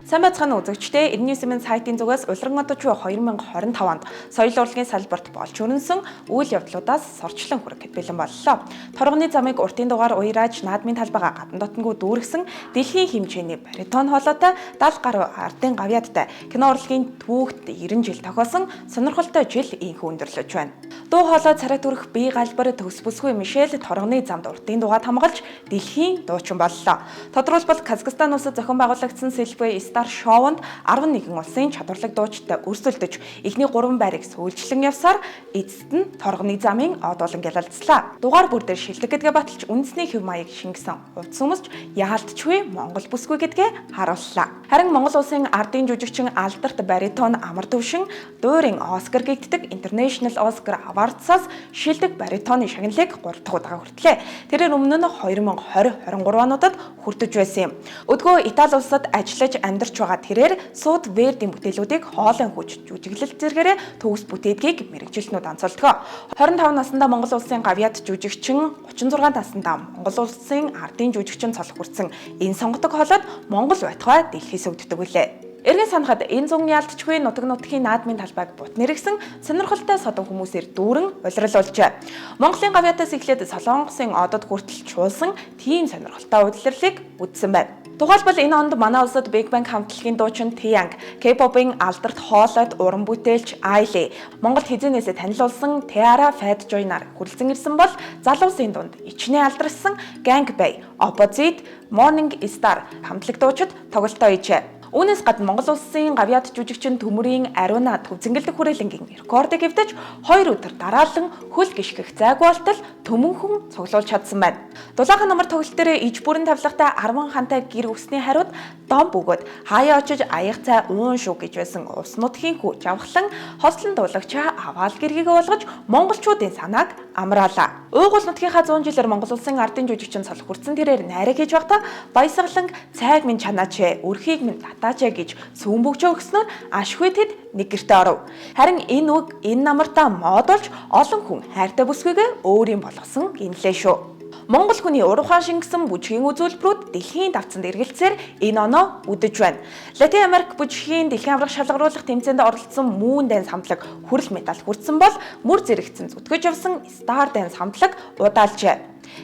Сайн байцгаана үзэгчдээ, 99 сайтын зүгээс Улиран одож буй 2025 онд соёл урлагийн салбарт болж өрнөсөн үйл явдлуудаас сорчлон хүргэхэд бэлэн боллоо. Торгоны замыг уртын дугаар уярааж наадмын талбайгаа гадна дотноггүй дүүргэсэн дэлхийн хэмжээний баритон хоолойтой 70 гаруй ардын гавьяаттай кино урлагийн түүхт 90 жил тохиосон сонирхолтой жил инхүү өндөрлөж байна. Дуу хоолой царай төрөх бие галбар төгс бүсгүй Мишель торгоны замд уртын дугаад хамгаалж дэлхийн дуучин боллоо. Тодорхойлбол, Казахстан улсад зохион байгуулагдсан Selfie Star шоунд 11 улсын чадварлаг дуучтай өрсөлдөж эхний 3 байрыг сүүлжлэн явсаар эцэст нь торгоны замын од болон гялалзлаа. Дугаар бүр дээр шилдэг гэдгээ баталж үндэсний хэв маяг шингэсэн утас өмсч яалтчгүй Монгол бүсгүй гэдгээ харууллаа. Харин Монгол улсын ардын жүжигчин алдарт баритон Амар Төвшин дуурийн Оскар гэгддэг International Oscar Awards-аас шилдэг баритоны шагналыг 3 дахь удаага хүртлээ. Тэрээр өмнө нь 2020, 23 онуудад хүртэж байсан юм. Өдгөө Итали улсад ажиллаж амьдарч байгаа тэрээр Сууд Вердийн бүтээлүүдийг хоолойн хүч жүжиглэлт зэргээрээ төгс бүтээдгийг мэргэжилтнүүд онцолдгоо. 25 наснда Монгол улсын гавьяат жүжигчин, 36 наснда Монгол улсын ардын жүжигчин цолох хүртсэн энэ сонгодог хоолойд Монгол байтугай дэлхий сөгддөг үлээ. Эргэн санахад, энэ зун яалтчгүй нутаг нутгийн наадмын талбайг бут нэргсэн сонирхолтой содон хүмүүсээр дүүрэн улирал болжээ. Монголын гавьяатаас эхлээд Солонгосын одод хүртэл чуулсан тийм сонирхолтой улирлыг үзсэн байна. Тухайлбал, энэ онд манай улсад Big Bang хамтлагийн дуучин Taeyang, K-pop-ын алдарт хоолойд уран бүтээлч Ailee, Монголд хэзээнээсээ танилулсан T-ara Fat Joy нар хүрэлцэн ирсэн бол залуусын дунд ичнэ алдарсан Gang Bay, Opposite, Morning Star хамтлаг дуучид тоглолтоо хийжээ. Үүнээс гадна Монгол улсын гавьяат жүжигчин Төмөрийн Ариуна төв зэнгэлдэх хүрээлэнгийн рекордыг эвдэж, 2 өдөр дараалан хөл гишгэх зайгүй болтол төмөнхөн цуглуулж чадсан байна. Дулаахан номер тоглолт дээр иж бүрэн тавилгатай 10 хантай гэр өсний хариуд дом бөгөөд хаяа очиж аяг цай уун шүү гэж байсан ус нутгийн хүү жавхлан хослон дуулагчаа аваал гэргийг болгож монголчуудын санааг амраалаа. Уугуул нутгийнхаа 100 жилээр Монгол улсын ардын жүжигчин цол хүртсэн тэрээр найраг хийж байхдаа баясгалан "Цайг минь чанаач ээ, өрхийг минь татаач ээ" гэж сүүн бөгжөө өгснөөр ашгүй тэд нэг гэртээ оров. Харин энэ үг энэ намартаа модолж олон хүн хайртай бүсгүйгээ өөрийн болгосон гинлээ шүү. Монгол хүний ур ухаан шингэсэн бүжгийн үзүүлбэрүүд дэлхийн давцанд эргэлцээр энэ оноо үдэж байна. Латин Америк бүжгийн дэлхийн аварга шалгаруулах тэмцээнд оролцсон Moon Dance хамтлаг хүрэл медаль хүртсэн бол мөр зэрэгцэн зүтгэж явсан Star Dance хамтлаг удаалжээ.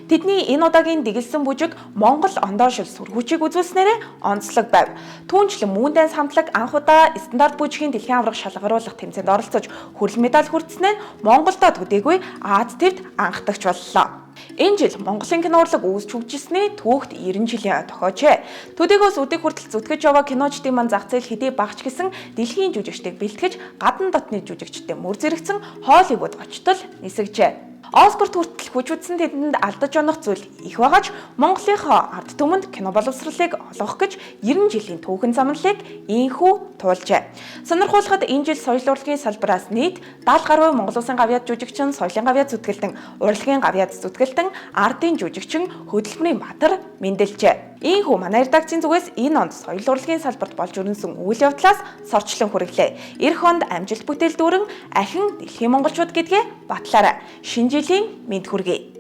Тэдний энэ удаагийн дэгэлсэн бүжиг Монгол ондоошил сүрхүүчийг үзүүлснээрээ онцлог байв. Түүнчлэн Moon Dance хамтлаг анх удаа стандарт бүжгийн дэлхийн аварга шалгаруулах тэмцээнд оролцож хүрэл медаль хүртснээр Монголдо төдийгүй Ази тивд анхдагч боллоо. Энэ жил Монголын кино урлаг үүсч хөгжсөний түүхт 90 жилийн тохиожээ. Төдийгөөс өдийг хүртэл зүтгэж яваа киночдын маань зах зээл хэдий багч гэсэн дэлхийн жүжигчдийг бэлтгэж гадна дотны жүжигчтэй мөр зэрэгцэн Холливуд очтол нисгэжээ. Оскарт хүртэл хүч үзсэн тэдэнд алдаж онох зүйл их байгаа ч Монголынхоо ард түмэнд кино боловсролыг олгох гэж 90 жилийн түүхэн замналыг ийнхүү туулжээ. Сонирхуулахад, энэ жил соёл урлагийн салбараас нийт 70 гаруй Монгол улсын гавьяат жүжигчин, соёлын гавьяат зүтгэлтэн, урлагийн гавьяат зүтгэлтэн, ардын жүжигчин, хөдөлмөрийн баатар мэндэлжээ. Ийнхүү манай редакцийн зүгээс энэ онд соёл урлагийн салбарт болж өрнөсөн үйл явдлаас сорчлон хүргэлээ. Ирэх онд амжилт бүтээл дүүрэн ахин дэлхийн монголчууд гэдгээ батлаарай. Шинэ жилийн мэнд хүргэе.